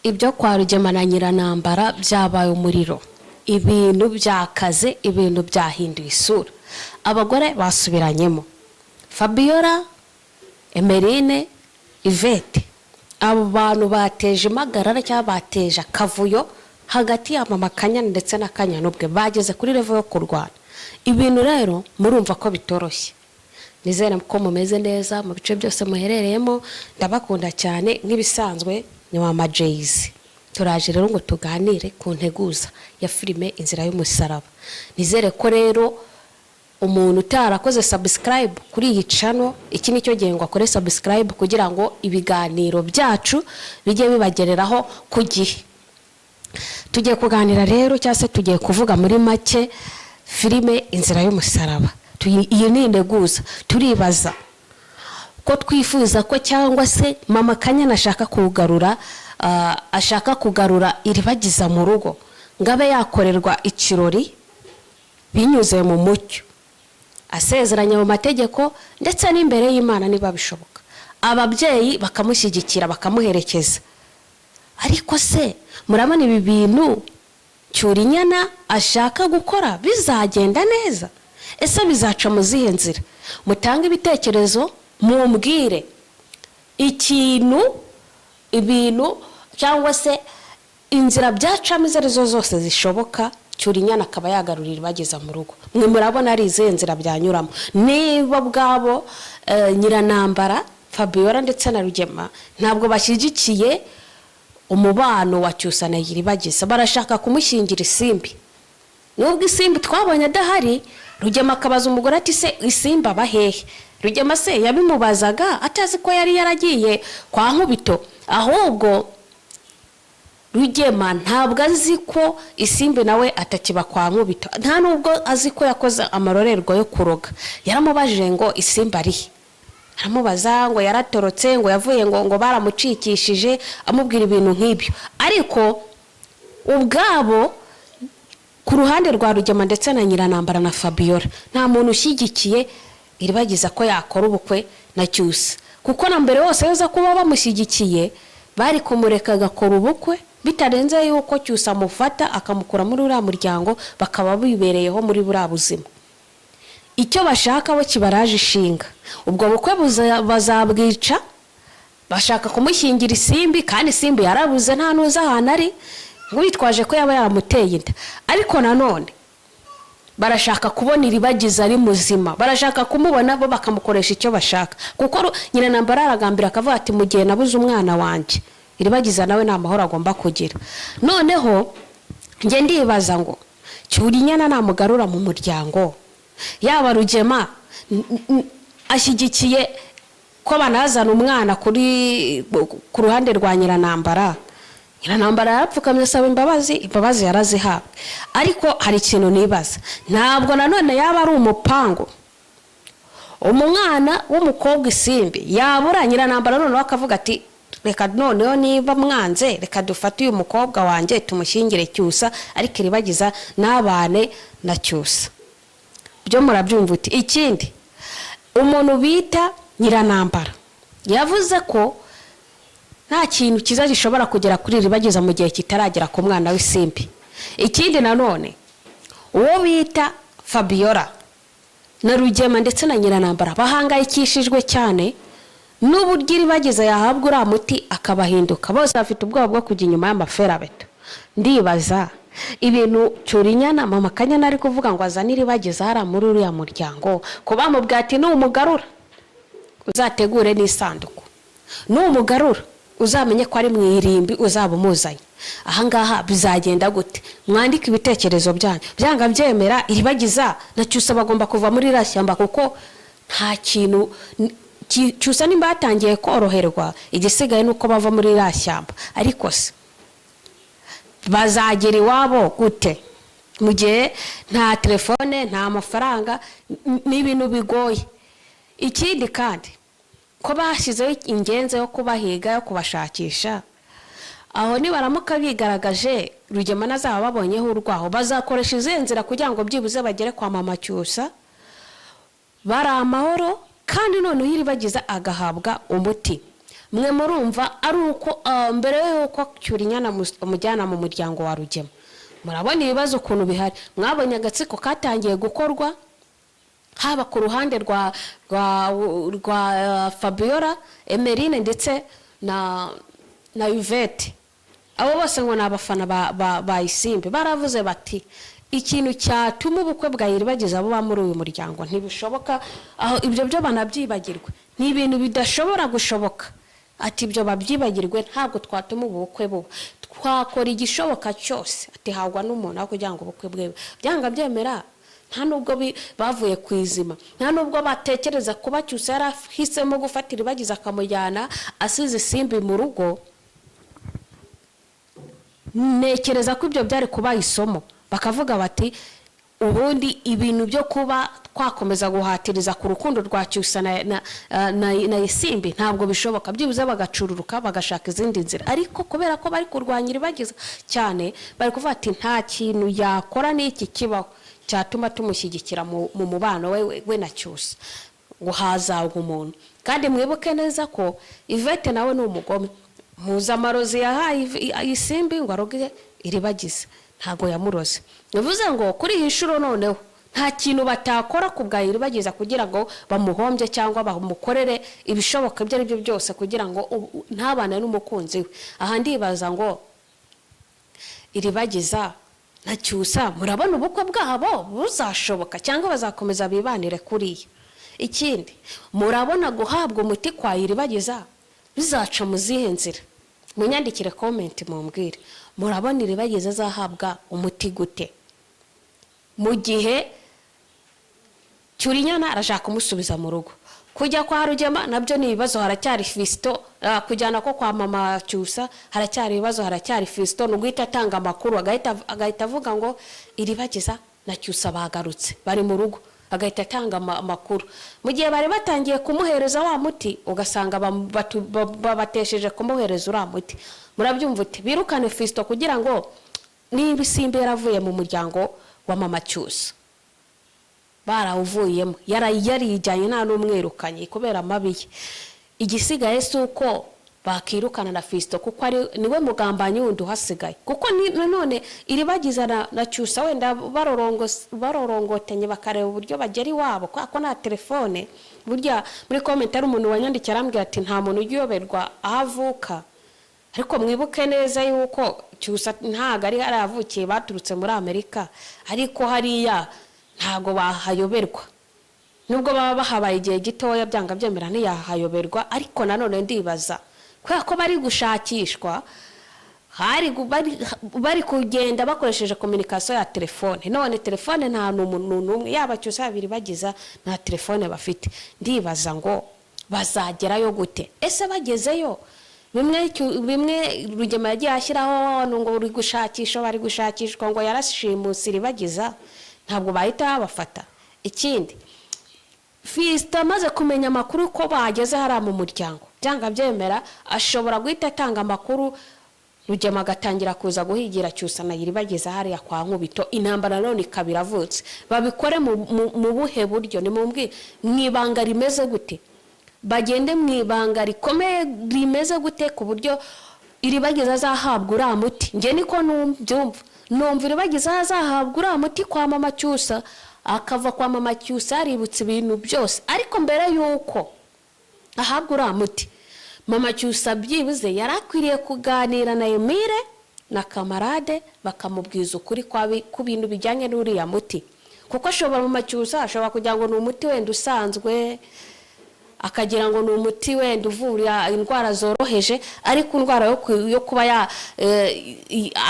Ibyo kwa Rugema na Nyiranambara byabaye umuriro, ibintu byakaze, ibintu byahinduye isura. Abagore basubiranyemo, Fabiola, Emerine, Yvette, abo bantu bateje impagarara cyangwa bateje akavuyo hagati ya mama Kanyana ndetse na Kanyana ubwe, bageze kuri level yo kurwana. Ibintu rero murumva ko bitoroshye. Nizere ko mumeze neza mu bice byose muherereyemo. Ndabakunda cyane nk'ibisanzwe, ni Mama Jayz. Turaje rero ngo tuganire ku nteguza ya filime Inzira y'Umusaraba. Nizere ko rero umuntu utarakoze subscribe kuri iyi channel, iki ni cyo gihe ngo akore subscribe kugira ngo ibiganiro byacu bijye bibagereraho ku gihe. Tugiye kuganira rero, cyangwa se tugiye kuvuga muri make filime Inzira y'Umusaraba. Iyi ni integuza. Turibaza ko twifuza ko, cyangwa se mama Kanyana ashaka kugarura, ashaka kugarura Iribagiza mu rugo ngo abe yakorerwa ikirori binyuze mu mucyo, asezeranye mu mategeko ndetse n'imbere y'Imana niba bishoboka, ababyeyi bakamushyigikira, bakamuherekeza. Ariko se murabona ibi bintu Cyurinyana ashaka gukora bizagenda neza? Ese bizaca mu zihe nzira? Mutange ibitekerezo, mumbwire ikintu, ibintu cyangwa se inzira byacamo izo arizo zose zishoboka, Cyurinyana akaba yagarurira Iribagiza mu rugo. Mwe murabona ari izihe nzira byanyuramo? Niba ubwabo Nyiranambara, Fabiola ndetse na Rugema ntabwo bashyigikiye umubano wa Cyusa na Iribagiza, barashaka kumushyingira Isimbi, nubwo Isimbi twabonye adahari. Rugema akabaza umugore ati: "Se Isimbi aba hehe?" Rugema se yabimubazaga atazi ko yari yaragiye kwa Nkubito? Ahubwo Rugema ntabwo azi ko Isimbi nawe atakiba kwa Nkubito, nta nubwo azi ko yakoze amarorerwa yo kuroga. Yaramubajije ngo: "Isimbi arihe?" Aramubaza ngo yaratorotse, ngo yavuye, ngo baramucikishije, amubwira ibintu nk'ibyo. Ariko ubwabo ku ruhande rwa Rugema ndetse na Nyiranambara na Fabiola, nta muntu ushyigikiye Iribagiza ko yakora ubukwe na Cyusa, kuko na mbere hose yoza kuba bamushyigikiye bari kumureka agakora ubukwe bitarenze yuko Cyusa amufata akamukura muri uriya muryango, bakaba bibereyeho muri buriya buzima. Icyo bashaka bo kibaraje ishinga, ubwo bukwe bazabwica. Bashaka kumushyingira Isimbi, kandi Isimbi yarabuze, nta n'uzi ahantu ari, witwaje ko yaba yaramuteye inda. Ariko nanone barashaka kubona Iribagiza ari muzima, barashaka kumubona bo bakamukoresha icyo bashaka, kuko Nyiranambara aragambira akavuga ati: "Mu gihe nabuze umwana wanjye, Iribagiza nawe nta mahoro agomba kugira." Noneho njye ndibaza ngo Cyurinyana namugarura mu muryango, yaba Rugema ashyigikiye ko banazana umwana ku ruhande rwa Nyiranambara. Nyiranambara yarapfukamye asaba imbabazi, imbabazi yarazihabwe. Ariko hari ikintu nibaza: ntabwo nanone yaba ari umupango, umwana w'umukobwa Isimbi yabura, Nyiranambara noneho akavuga ati: "Reka noneho niba mwanze, reka dufate uyu mukobwa wanjye tumushyingire Cyusa, ariko Iribagiza n'abane na Cyusa"? Byo murabyumva uti? Ikindi, umuntu bita Nyiranambara yavuze ko nta kintu cyiza gishobora kugera kuri Iribagiza mu gihe kitaragera ku mwana w'Isimbi. Ikindi nanone, uwo bita Fabiola na Rugema ndetse na Nyiranambara bahangayikishijwe cyane n'uburyo Iribagiza yahabwa uriya muti akabahinduka. Bose bafite ubwoba bwo kujya inyuma y'amaferabeto. Ndibaza ibintu Cyurinyana, mama Kanyana, ari kuvuga ngo azane Iribagiza hariya muri uriya muryango, ko bamubwira ati: "Numugarura uzategure n'isanduku, numugarura uzamenye ko ari mu irimbi uzaba umuzanye ahangaha." Bizagenda gute? Mwandike ibitekerezo byanyu. Byanga byemera, Iribagiza na Cyusa bagomba kuva muri iriya shyamba, kuko nta kintu Cyusa nimba yatangiye koroherwa, igisigaye ni uko bava muri iriya shyamba. Ariko se bazagera iwabo gute mu gihe nta telefone, nta mafaranga? Ni ibintu bigoye. Ikindi kandi, ko bashyizeho ingenzi yo kubahiga, yo kubashakisha, aho nibaramuka bigaragaje, Rugema nazaba babonyeho urwaho, bazakoresha izihe nzira kugira ngo byibuze bagere kwa mama Cyusa bari amahoro, kandi noneho Iribagiza agahabwa umuti? Mwe murumva ari uko mbere y'uko Cyurinyana amujyana mu muryango wa Rugema, murabona ibibazo ukuntu bihari. Mwabonye agatsiko katangiye gukorwa, haba ku ruhande rwa Fabiola, Emerine ndetse na Yvette. Abo bose ngo ni abafana ba Isimbi. Baravuze bati ikintu cyatuma ubukwe bwa Iribagiza buba muri uyu muryango ntibishoboka, aho ibyo byo banabyibagirwe, ni ibintu bidashobora gushoboka. Ati ibyo babyibagirwe, ntabwo twatuma ubu bukwe buba, twakora igishoboka cyose, ati hagwa n'umuntu aho kugira ngo ubukwe bwe byanga byemera. Nta nubwo bavuye ku izima, nta nubwo batekereza kuba Cyusa yarahisemo gufata Iribagiza akamujyana asize Isimbi mu rugo. Ntekereza ko ibyo byari kuba isomo, bakavuga bati ubundi ibintu byo kuba twakomeza guhatiriza ku rukundo rwa Cyusa na Isimbi ntabwo bishoboka. Byibuze bagacururuka, bagashaka izindi nzira. Ariko kubera ko bari kurwanya Iribagiza cyane, bari kuvuga ati nta kintu yakora n'iki kibaho cyatuma tumushyigikira mu mubano we na Cyusa, ngo hazagwa umuntu. Kandi mwibuke neza ko Yvette nawe ni umugome. Mpuzamarozi yahaye Isimbi ngo aroge Iribagiza, ntabwo yamuroze. Bivuze ngo kuri iyi nshuro noneho nta kintu batakora ku bwa Iribagiza kugira ngo bamuhombye cyangwa bamukorere ibishoboka ibyo ari byo byose kugira ngo ntabane n'umukunzi we. Aha ndibaza ngo Iribagiza na Cyusa, murabona ubukwe bwabo buzashoboka cyangwa bazakomeza bibanire kuriya? Ikindi, murabona guhabwa umuti kwa Iribagiza bizaca mu zihe nzira? Munyandikire comment mumbwire, murabona Iribagiza azahabwa umuti gute mu gihe Cyurinyana arashaka kumusubiza mu rugo? Kujya kwa Rugema nabyo ni ibibazo, haracyari Fisito. Kujyana ko kwa mama Cyusa haracyari ibibazo, haracyari Fisito. Ni uguhita atanga amakuru, agahita avuga ngo Iribagiza na Cyusa bagarutse, bari mu rugo, agahita atanga amakuru mu gihe bari batangiye kumuhereza wa muti, ugasanga babatesheje kumuhereza uriya muti. Murabyumva uti birukane Fisito kugira ngo niba Isimbi yaravuye mu muryango wa mama Cyusa, barawuvuyemo, yarijyanye nta n'umwirukanye kubera amabi ye. Igisigaye si uko bakirukana na Fisito, kuko ari niwe mugambanyi wundi uhasigaye. Kuko nanone Iribagiza na Cyusa wenda barorongotanye, bakareba uburyo bagera iwabo, kubera ko nta telefone. Burya muri comment hari umuntu wanyandikiye arambwira ati nta muntu ujya uyoberwa aho avuka. Ariko mwibuke neza yuko Cyusa ntabwo ari hariya yavukiye, baturutse muri Amerika, ariko hariya ntabwo bahayoberwa nubwo baba bahabaye igihe gitoya, byanga byemera ntiyahayoberwa. Ariko nanone ndibaza, kubera ko bari gushakishwa, bari kugenda bakoresheje communication ya telefone. None telefone nta n'umuntu n'umwe, yaba Cyusa, yaba Iribagiza, nta telefone bafite. Ndibaza ngo bazagerayo gute? Ese bagezeyo, bimwe Rugema yagiye ashyiraho ngo uri gushakisha, bari gushakishwa, ngo yarashimuse Iribagiza, ntabwo bahita babafata? Ikindi, Fisita amaze kumenya amakuru ko bageze hariya mu muryango, byanga byemera ashobora guhita atanga amakuru, Rugema agatangira kuza guhigira Cyusa na Iribagiza hariya kwa Nkubito, intambara none ikaba iravutse. Babikore mu buhe buryo? Nimumbwire, mu ibanga rimeze gute? Bagende mu ibanga rikomeye rimeze gute ku buryo Iribagiza azahabwa uriya muti? Njye niko numbyumva, numva Iribagiza azahabwa uriya muti kwa mama Cyusa, akava kwa mama Cyusa yaributse ibintu byose. Ariko mbere y'uko ahabwa uriya muti, mama Cyusa byibuze yari akwiriye kuganira na Emile na Kamarade, bakamubwiza ukuri ku bintu bijyanye n'uriya muti. Kuko ashobora, mama Cyusa ashobora kugira ngo ni umuti wenda usanzwe, akagira ngo ni umuti wenda uvura indwara zoroheje, ariko indwara yo kuba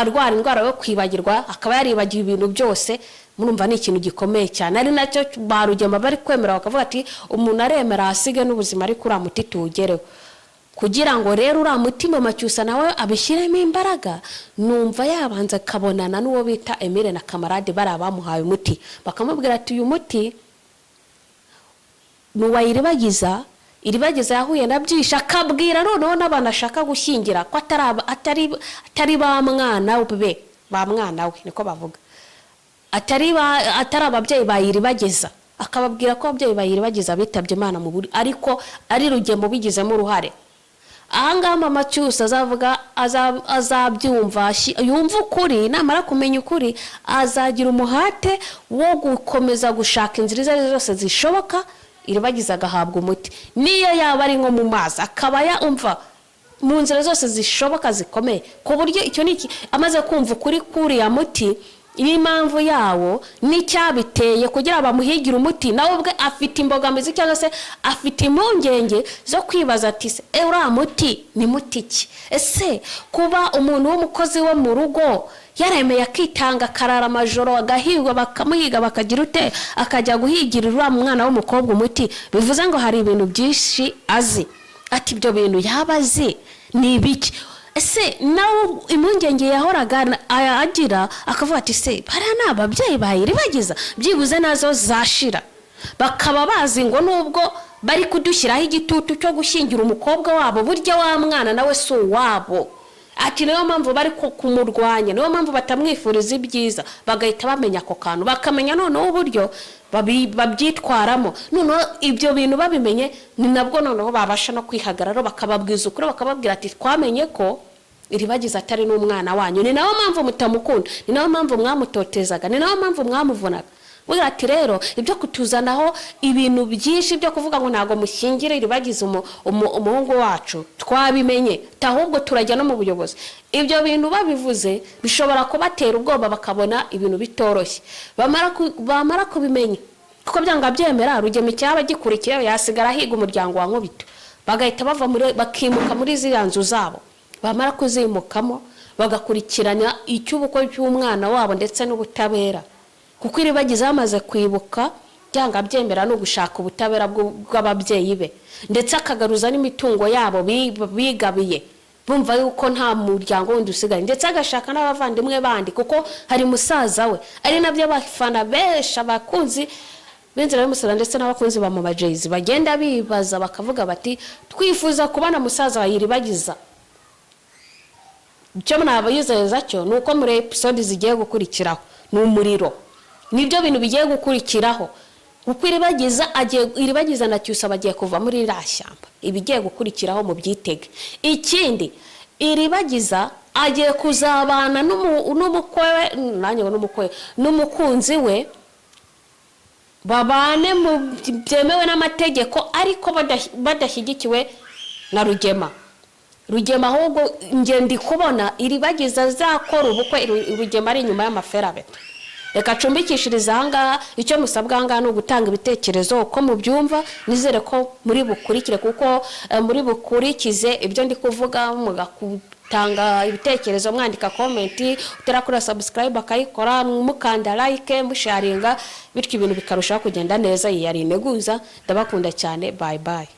arwara indwara yo kwibagirwa, akaba yaribagiwe ibintu byose, murumva ni ikintu gikomeye cyane. Ari nacyo ba Rugema bari kwemera, bakavuga ati umuntu aremera ahasige n'ubuzima, ariko uriya muti tuwugereho. Kugira ngo rero uriya muti mama Cyusa nawe abishyiremo imbaraga, numva yabanza akabonana n'uwo bita Emile na Kamarade, bari abamuhaye umuti, bakamubwira ati uyu muti ni uwa Iribagiza, Iribagiza yahuye na byinshi, akabwira noneho n'abantu ashaka gushyingira ko atari ba mwana be, ba mwana we niko bavuga, atari ababyeyi ba Iribagiza, akababwira ko ababyeyi ba Iribagiza bitabye Imana mu buri, ariko ari Rugema ubigizemo uruhare. Ahangaha mama Cyusa azavuga, azabyumva, yumva ukuri. Namara kumenya ukuri, azagira umuhate wo gukomeza gushaka inzira izo ari zo zose zishoboka, Iribagiza agahabwa umuti, niyo yaba ari nko mu mazi, akaba yumva mu nzira zose zishoboka zikomeye, ku buryo icyo ni iki. Amaze kumva ukuri k'uriya muti n'impamvu yawo n'icyabiteye kugira bamuhigire umuti, nawe ubwe afite imbogamizi cyangwa se afite impungenge zo kwibaza ati: "Se uriya muti ni muti ki? Ese kuba umuntu w'umukozi wo mu rugo yaremeye akitanga, akarara amajoro, agahigwa, bakamuhiga, bakagira ute, akajya guhigira uriya mwana w'umukobwa umuti, bivuze ngo hari ibintu byinshi azi." Ati: "Ibyo bintu yaba azi ni ibiki?" Ese nawe impungenge yahoraga agira, akavuga ati: "Se bariya ni ababyeyi bayiribagiza, byibuze nazo zashira, bakaba bazi ngo nubwo bari kudushyiraho igitutu cyo gushyingira umukobwa wabo, burya wa mwana nawe si uwabo." Ati: "Niyo mpamvu bari kumurwanya, niyo mpamvu batamwifuriza ibyiza." Bagahita bamenya ako kantu, bakamenya noneho uburyo babyitwaramo. Noneho ibyo bintu babimenye, ni nabwo noneho babasha no kwihagarara, bakababwiza ukuri, bakababwira ati: "Twamenye ko Iribagiza atari n'umwana wanyu, ni nayo mpamvu mutamukunda, ni nayo mpamvu mwamutotezaga, ni nayo mpamvu mwamuvunaga." Buriya ati: "Rero ibyo kutuzanaho ibintu byinshi byo kuvuga ngo ntabwo mushyingire Iribagiza umuhungu wacu, twabimenye, ahubwo turajya no mu buyobozi." Ibyo bintu babivuze bishobora kubatera ubwoba, bakabona ibintu bitoroshye. Bamara kubimenya, kuko byanga byemera Rugema icyaba gikurikiyeho yasigara ahiga umuryango wa Nkubito, bagahita bava muri, bakimuka muri ziriya nzu zabo. Bamara kuzimukamo, bagakurikirana icy'ubukwe cy'umwana wabo ndetse n'ubutabera, kuko Iribagiza bamaze kwibuka, byanga byemera ni ugushaka ubutabera bw'ababyeyi be, ndetse akagaruza n'imitungo yabo bigabiye, bumva yuko nta muryango wundi usigaye, ndetse agashaka n'abavandimwe bandi, kuko hari musaza we. Ari nabyo abafana benshi, abakunzi b'inzira y'umusaraba ndetse n'abakunzi ba Mama Jay bagenda bibaza, bakavuga bati: "Twifuza kubona musaza wa Iribagiza." Icyo nabayizeza cyo ni uko muri episode zigiye gukurikiraho ni umuriro, nibyo bintu bigiye gukurikiraho, kuko Iribagiza agiye, Iribagiza na Cyusa bagiye kuva muri iriya shyamba. Ibigiye gukurikiraho mu byitege. Ikindi, Iribagiza agiye kuzabana n'umukwe we, nanjye ngo n'umukwe we, n'umukunzi we, babane mu byemewe n'amategeko, ariko badashyigikiwe na Rugema. Rugema ahubwo njye ndi kubona Iribagiza azakora ubukwe Rugema ari inyuma y'amaferabeto. Reka acumbikishirize ahangaha. Icyo musabwa ahangaha ni ugutanga ibitekerezo uko mubyumva. Nizere ko muri bukurikire, kuko muri bukurikize ibyo ndi kuvuga, mugatanga ibitekerezo, mwandika comment, utarakora subscribe akayikora, mukanda like, musharinga, bityo ibintu bikarushaho kugenda neza. Iyi yari Integuza. Ndabakunda cyane. Bye bye.